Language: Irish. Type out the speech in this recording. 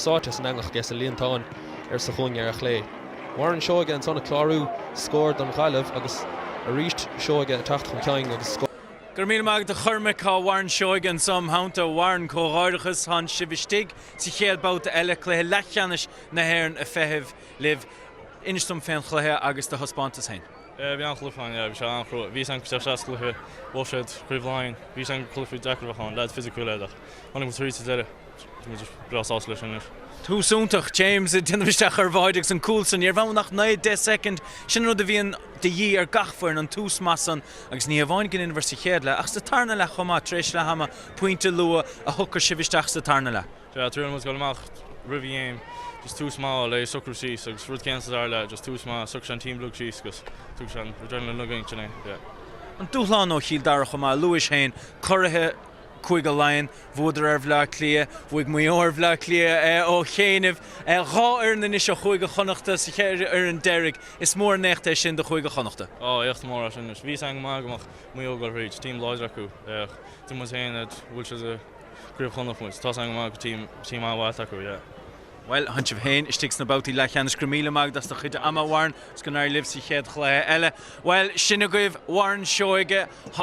Sáite san eangach aige sa líontán ar sa chúinne ar chlé. Warren Seoige ansan ag clárú scór don Ghaillimh agus arís Seoige ag teacht chun cinn agus scór. Go raibh míle maith agat a Chormaic. Tá Warren Seoige anso im theannta. Warren, comhghairdeachas, tánn sibh istigh sa chéad babhta eile, cluiche leathcheannais na hÉireann ag feitheamh libh. Inis dom fén chluiche agus do thaispeántas féin. Bhí an-chluiche ann, yeah, bhí sé an-chrua. Bhí a fhios againn go raibh sé sa chluiche, bhuaigh siad Craobh Laighean, bhí a fhios againn gur cluiche deacair a bheadh ann, lads fisiciúil iad ach tháinig muid tríd sa deireadh. Tá muid breá sásta leis sin anois. Tús iontach, James, ag déanamh isteach ar bháide agus an cúl san, ní raibh ann ach 9, 10 soicind. Sin an rud a bhíonn de dhíth ar gach foireann, an tús maith san agus ní hamháin go ndeineabhair sa chéad leath ach sa tarna leath chomh maith, tar éis leath ama, pointe luath a shocraigh sibh isteach sa tarna leath. Yeah, thriail muid dul amach roimh an ghéim, just tús maith le socrú síos agus rud céanna sa dara leath, just tús maith, socraigh sé an team uilig síos agus thug sé an adrenaline againn, sin é, yeah. An dúshlán ó Chill Dara chomh maith, luais féin, curaithe Cúige Laighean, bhuadar ar Bhleá Cliath, bhuaigh Maigh Eo ar Bhleá Cliath ó chianaibh. Dhá fhoireann anois ó Chúige Chonnachta sa cheithre fhoireann deiridh. Is mór an éacht é sin do Chúige Chonnachta. Á, éacht mór é sin anois. Bhí a fhios againn go maith go mbeadh Maigh Eo ag dul thríd, team láidir acu. Ach d'imir muid féin iad, bhuail siad i gCraobh Chonnacht muid. Tá a fhios againn go maith gur team, team an-mhaith acu, yeah. Bhuel, tánn sibh féin istigh sna babhtaí leathcheannais. Go raibh míle maith agat as do chuid ama, Warren, agus go n-éirí libh sa chéad chluiche eile. Bhuel, sin agaibh Warren Seoige.